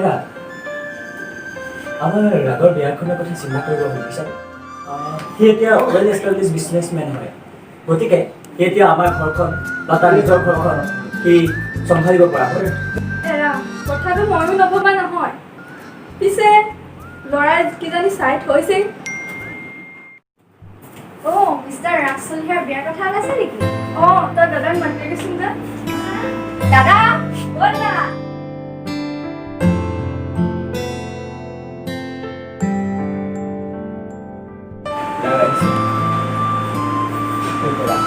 খুৰা, আমাৰ ৰাগৰ বিয়াখনৰ কথা চিন্তা কৰিব হ'ল, বুজিছানে? সি এতিয়া ৱেল এষ্টাব্লিছ বিজনেছমেন হয়। গতিকে সি এতিয়া আমাৰ ঘৰখন বা তাৰ নিজৰ ঘৰখন সি চম্ভালিব পৰা হ'ল। এৰা, কথাটো ময়ো নভবা নহয়। পিছে ল'ৰাই কিজানি চাই থৈছেই। অ' মিষ্টাৰ ৰাজ চলিহাৰ বিয়াৰ কথা ওলাইছে নেকি? অঁ, তই দাদাক মাতিলেগেচোন যা। দাদা, অ' দাদা। ৰাগ আহিছে। খুৰা।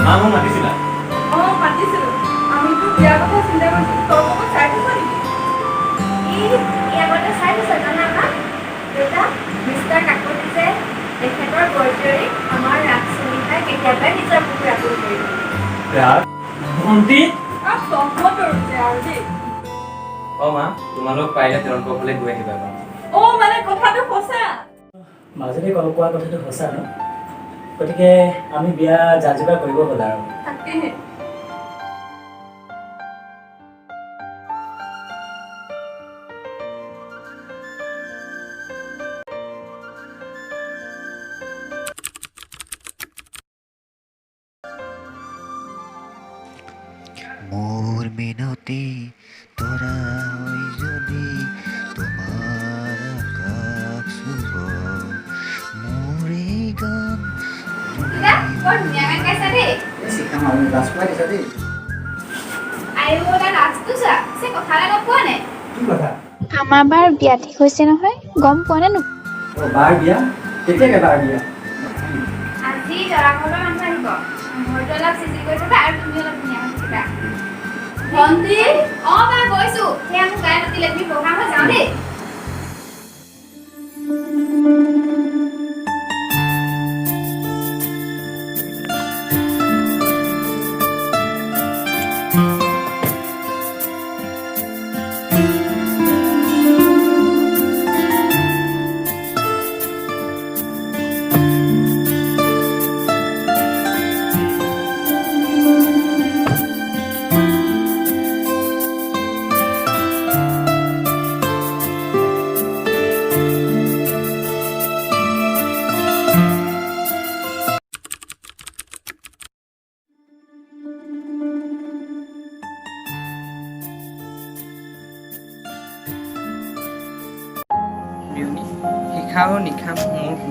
মা, মোক মাতিছিলা? অঁ, মাতিছিলোঁ। আমিতো বিয়াৰ কথা চিন্তা কৰিছোঁ, তই ক'ৰবাত চাই থৈছ নেকি? ই আগতে চাই থৈছে, জানা মা? দেউতা, মিষ্টাৰ কাকতি যে, তেখেতৰ বৰজীয়ৰীক আমাৰ ৰাজ চলিহাই কেতিয়াবাই নিজৰ বুকুৰ আপোন কৰি ল'লে। ৰাগ, ভণ্টি। আৰু তহঁতৰো যে আৰু দেই। অ' মা, তোমালোক পাৰিলে তেওঁলোকৰ ঘৰলৈ গৈ আহিবা এবাৰ। অঁ, মানে কথাটো সঁচা। মাজতে কোৱা কথাটো সঁচা ন? গতিকে আমি বিয়া যা যোগাৰ কৰিব হ'ল আৰু। তাকেহে। মোৰ মিনতি তৰা হৈ যদি তোমাৰ আকাশ চুব মোৰ এই গান। দাদা, বৰ ধুনীয়া গান গাইছা দেই। দেই। আইও, তাৰ নাচটো চোৱা। পিছে কথা এটা গম পোৱা নাই? কি কথা? আমাৰ বাৰ বিয়া ঠিক হৈছে নহয়, গম পোৱা নে নোপোৱা? অ', বাৰ বিয়া? কেতিয়াকে বাৰ বিয়া? আজি দৰা ঘৰৰ মানুহ আহিব। ঘৰটো অলপ চিজিল কৰি থবা আৰু তুমি অলপ ধুনীয়া হৈ থাকিবা। ভণ্টি। অ' বা, গৈছো। সেয়া মোক গাই মাতিলে, তুমি বহা, মই যাওঁ দেই। বিয়নী, শিখা আৰু নিশা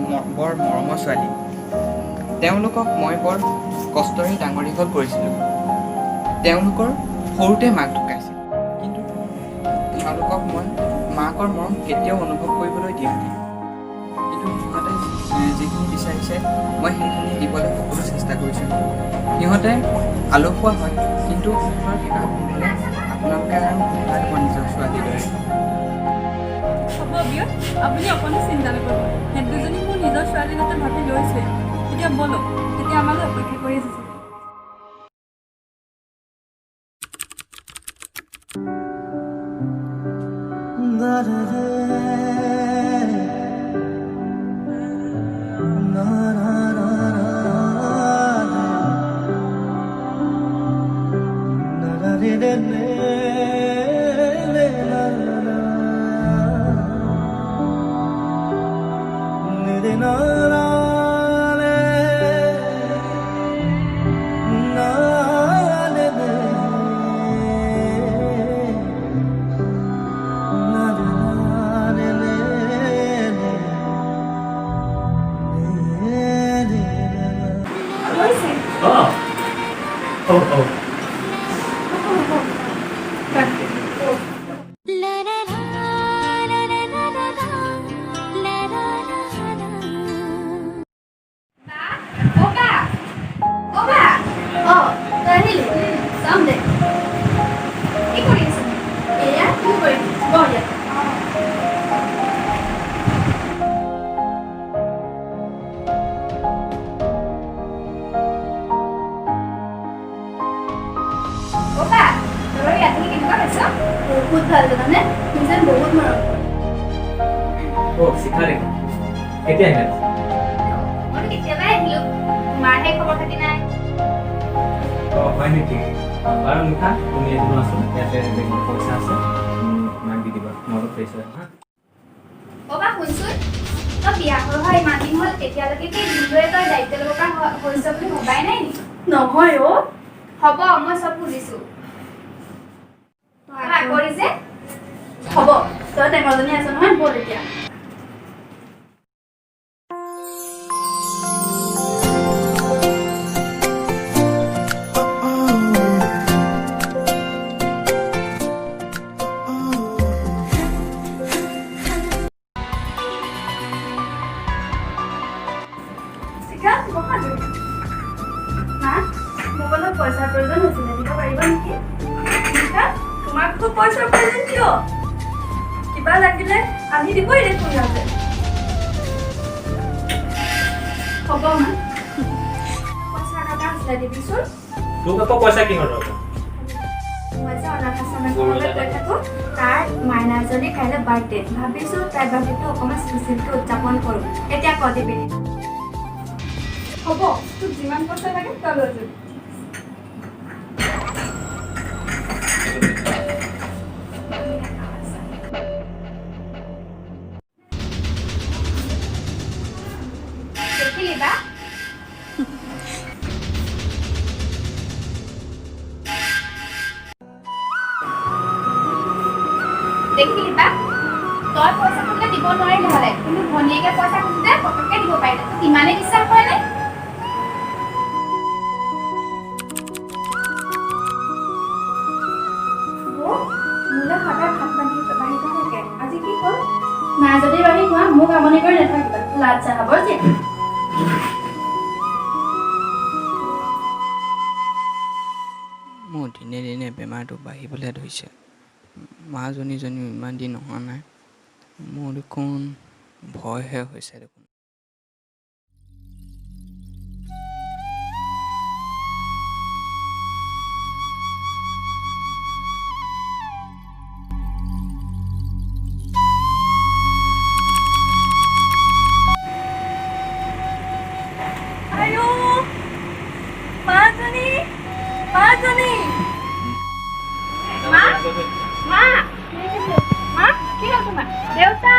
মোৰ বৰ মৰমৰ ছোৱালী। তেওঁলোকক মই বৰ কষ্টৰে ডাঙৰ দীঘল কৰিছিলোঁ। তেওঁলোকৰ সৰুতে মাক ঢুকাইছিল, কিন্তু তেওঁলোকক মই মাকৰ মৰম কেতিয়াও অনুভৱ কৰিবলৈ দিয়া নাই। কিন্তু সিহঁতে যিখিনি বিচাৰিছে, মই সেইখিনি দিবলৈ সকলো চেষ্টা কৰিছোঁ। সিহঁতে আলসুৱা হয়, কিন্তু সিহঁতৰ কিবা ভুল হ'লে আপোনালোকে আৰু নালাগিব নিজৰ ছোৱালীৰ দৰে। হ'ব বিয়ত, আপুনি অকণো চিন্তা নকৰিব। সিহঁত দুজনী মোৰ নিজৰ ছোৱালীৰ গতে ভাবি লৈছোৱে। এতিয়া ব'লক, তেতিয়া আমালৈ অপেক্ষা কৰি আছে চাগে। হৈছে। অঁ। তাকে। La la la la la la la la la la la। বা, অ' বা, অ' বা। অঁ, তই আহিলি? চাম দে। কি কৰি আছ? এয়া কি কৰিম, বহ ইয়াত। অঁ। অ' বা, তই ইয়াত থাকি কেনেকুৱা পাইছ? বহুত ভাল, জানানে? তুমি যেন বহুত মৰম কৰে। অ' শিখা দেখোন, কেতিয়া আহিলা? মইতো কেতিয়াবাই আহিলো, তোমাৰহে খবৰ খাতি নাই। অ' হয় নেকি? বাৰু নিশা, তুমি এইটো লোৱাচোন। ইয়াতে বেংকত পইচা আছে, মাক দি দিবা। মইতো ফ্ৰেছ হৈ আহোঁ হা। অ' বা শুনচোন, তই বিয়া হৈ হোৱা ইমান দিন হ'ল, এতিয়ালৈকে কি ভিনদেউৱে তই দায়িত্ব ল'ব পৰা হৈছ বুলি ভবাই নাই নেকি? নহয় অ'। হ'ব, মই চব বুজিছো। তই আকৰি যে। হ'ব, তই টেঙৰজনী আছ নহয়, ব'ল এতিয়া। শিখা, বহা তুমি। মা, মোক অলপ পইচাৰ প্ৰয়োজন হৈছিলে, দিব পাৰিবা নেকি? শিখা, তোমাক আকৌ পইচাৰ প্ৰয়োজন কিয়? কিবা লাগিলে আনি দিবই দেখোন ইয়াতে। হ'ব মা। পইচা দৰকাৰ হৈছিলে, দিবিচোন। তোক আকৌ পইচা কিহৰ দৰকাৰ? মই যে অনাথ আশ্ৰম এখনলৈ গৈ থাকোঁ, তাৰ মাইনাজনীৰ কাইলৈ বাৰ্থডে। ভাবিছোঁ তাইৰ বাৰ্থডেটো অকণমান স্পেচিয়েলকৈ উদযাপন কৰোঁ। এতিয়া ক দিবি নি? হ'ব, তোক যিমান পইচা লাগে তই লৈ যাবি। দেখিলি বা? দেখিলি বা, তই পইচা খুজিলে দিব নোৱাৰিলি হ'লে, কিন্তু ভনীয়েকে পইচা খুজিলে পটককে দিব পাৰিলে। তোক ইমানেই বিশ্বাস কৰেনে? বৌ, মোলৈ সদায় ভাত বাঢ়ি থোৱা থাকে, আজি কি হ'ল? নাই যদি বাঢ়ি খোৱা, মোক আমনি কৰি নাথাকিবা। লাজ চাহাবৰ জীয়েক। মোৰ দিনে দিনে বেমাৰটো বাঢ়িবলৈ ধৰিছে। মাজনীজনীও ইমান দিন অহা নাই, মোৰ দেখোন ভয়হে হৈছে দেখোন। আইঅ, মাজনী, মাজনী। মা, মা, মা, কি হ'ল তোমাৰ? দেউতা,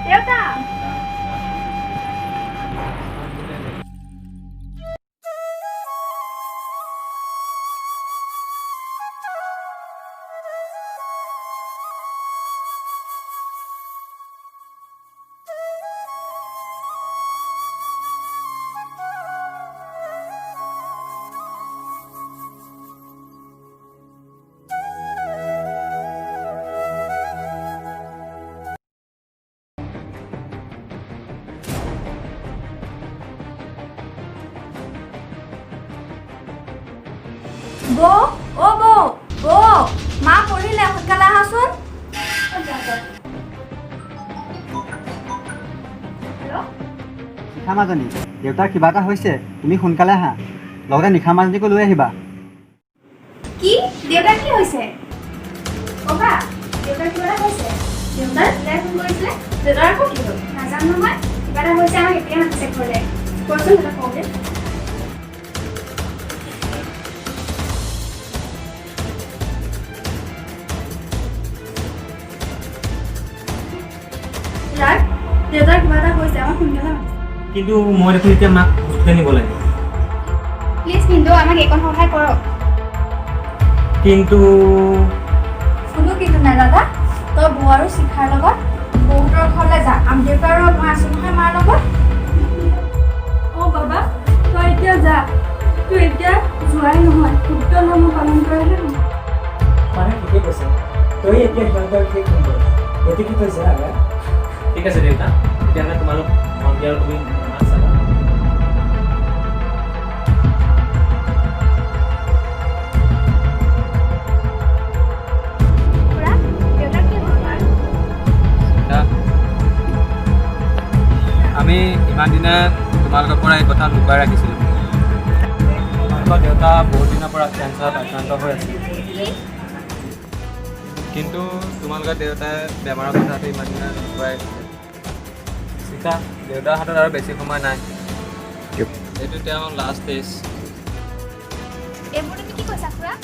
দেউতা। বৌ, অ' বৌ, বৌ, মা পৰিলে, সোনকালে আহাচোন। হেল্ল'? নিশা মাজনী, দেউতাৰ কিবা এটা হৈছে, তুমি সোনকালে আহা, লগতে নিশা মাজনীকো লৈ আহিবা। কি? দেউতাৰ কি হৈছে? ককা, দেউতাৰ কিবা এটা হৈছে। দেউতাৰ? দেউতাই ফোন কৰিছিলে। দেউতাৰ আকৌ কি হ'ল? নাজানো নহয়, কিবা এটা হৈছে, আমাক এতিয়া মাতিছে ঘৰলৈ। কোৱাচোন দেউতাক কওঁতে। ৰাগ, দেউতাৰ কিবা এটা হৈছে, আমাক সোনকালে মাতিছে। কিন্তু মই দেখোন এতিয়া মাক হস্পিটেল নিব লাগে। প্লিজ ভিনদেউ, আমাক এইকণ সহায় কৰক। কিন্তু কোনো কিন্তু নাই দাদা, তই বৌ আৰু শিখাৰ লগত বৌহঁতৰ ঘৰলৈ যা। আম দেউতা আৰু মই আছো নহয় মাৰ লগত। অ' বাবা, তই এতিয়া যা। তোৰ এতিয়া যোৱাই নহয়, পুত্ৰ ধৰ্ম পালন কৰাহে হ'ব। মানে ঠিকেই কৈছে, তই এতিয়া সিহঁতৰ শেষ নম্বৰ, গতিকে তই যা। ঠিক আছে দেউতা, তেতিয়াহ'লে তোমালোক ভণ্টি আৰু তুমি মাক চাবা। খুৰা, দেউতাৰ কি হ'ল? আমি ইমান দিনে তোমালোকৰ পৰা এই কথা লুকুৱাই ৰাখিছিলোঁ। তোমালোকৰ দেউতা বহুত দিনৰ পৰা কেঞ্চাৰত আক্ৰান্ত হৈ আছিল, কিন্তু তোমালোকৰ দেউতাই বেমাৰৰ কথাটো ইমান দিনে লুকুৱাই ৰাখিছে। শিখা, দেউতাৰ হাতত আৰু বেছি সময় নাই, এইটো তেওঁৰ লাষ্ট ষ্টেজ। এইবোৰ তুমি কি কৈছা খুৰা?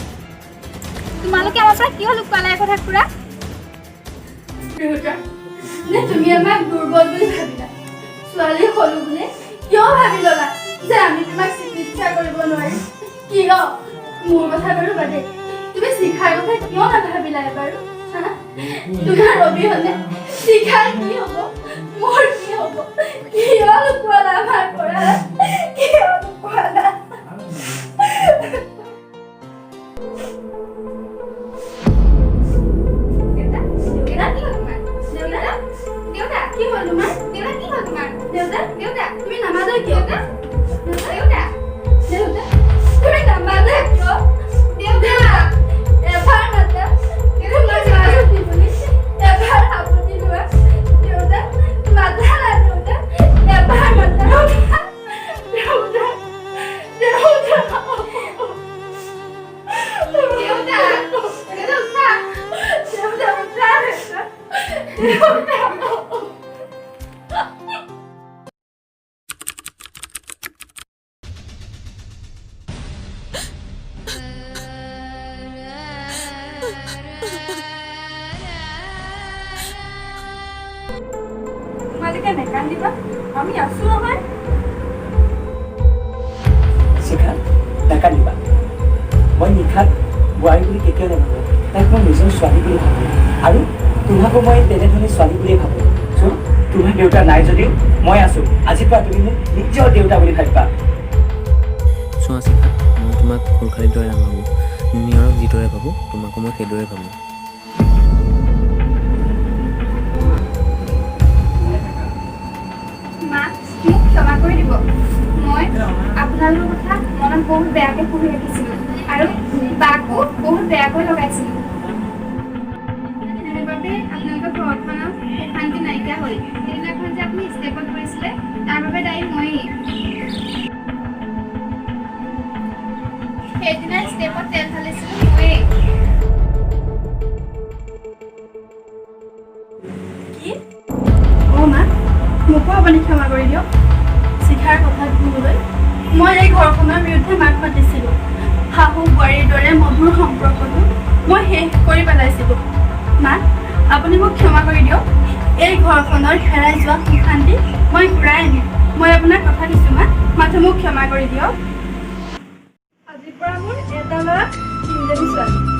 তোমালোকে আমাৰ পৰা কিয় লুকুৱালা এই কথা খুৰা? দেউতা, নে তুমি আমাক দুৰ্বল বুলি ভাবিলা? ছোৱালী হ'লো বুলি কিয় ভাবি ল'লা যে আমি তোমাক চিকিৎসা কৰিব নোৱাৰিম? কিয়? মোৰ কথা বাৰু বাদে, তুমি শিখাৰ কথা কিয় নাভাবিলা এবাৰো? হা? তোমাৰ অবিহনে শিখাৰ কি হ'ব, মোৰ কি হ'ব? কিয় লুকুৱালা আমাৰ পৰা? কিয় লুকুৱালা? দেউতা, দেউতা কি হ'ল তোমাৰ? দেউতা, দেউতা কি হ'ল তোমাৰ? দেউতা কি হ'ল তোমাৰ? দেউতা, দেউতা, তুমি নামাতা কিয়? দেউতা, দেউতা, দেউতা, তুমি নামাতা কিয়? দেউতা, এবাৰ মাতা, তোমাৰ মাজুলী বুলি এবাৰ সাৱটি লোৱা। দেউতা, মাতা না দেউতা, এবাৰ মাতা। দেউতা, দেউতা, দেউতা, দেউতা উঠা। দেউতা, উঠা দেউতা, দেউতা। তোমালোকে নেকান্দিবা, আমি আছো নহয়। শিখা, নাকান্দিবা। মই নিশাক বোৱাৰী বুলি কেতিয়াও নাভাবোঁ, তাইক মই নিজৰ ছোৱালী বুলি ভাবোঁ আৰু তোমাকো মই তেনেধৰণে ছোৱালী বুলিয়ে ভাবোঁ। চ' তোমাৰ দেউতা নাই যদিও মই আছোঁ। আজিৰ পৰা তুমি মোক নিজৰ দেউতা বুলি ভাবিবা। চোৱা শিখা, মই তোমাক খুলশালীৰ দৰে নাভাবোঁ। নিয়ৰক যিদৰে ভাবোঁ তোমাকো মই সেইদৰে ভাবোঁ। মা, মোক ক্ষমা কৰি দিব। মই আপোনালোকৰ কথা মনত বহুত বেয়াকৈ পুহি ৰাখিছিলোঁ আৰু বাকো বহুত বেয়াকৈ লগাইছিলোঁ। মোৰ বাবে আপোনালোকৰ ঘৰখনত সুখ শান্তি নাইকিয়া হ'ল। সেইদিনাখন যে আপুনি ষ্টেপত পৰিছিলে, তাৰ বাবে দায়ী ময়েই। সেইদিনা ষ্টেপত তেল ঢালিছিলোঁ ময়েই। কি? অ' মা, মোকো আপুনি ক্ষমা কৰি দিয়ক। শিখাৰ কথাত ভুল মই এই ঘৰখনৰ বিৰুদ্ধে মাত মাতিছিলোঁ। শাহু বোৱাৰীৰ দৰে মধুৰ সম্পৰ্কটো মই শেষ কৰি পেলাইছিলোঁ। মা, আপুনি মোক ক্ষমা কৰি দিয়ক। এই ঘৰখনৰ হেৰাই যোৱা সুখ শান্তি মই ঘূৰাই আনিম। মই আপোনাক কথা দিছোঁ মা, মাথো মোক ক্ষমা কৰি দিয়ক। আজিৰ পৰা মোৰ এটা ল'ৰা, তিনিজনী ছোৱালী।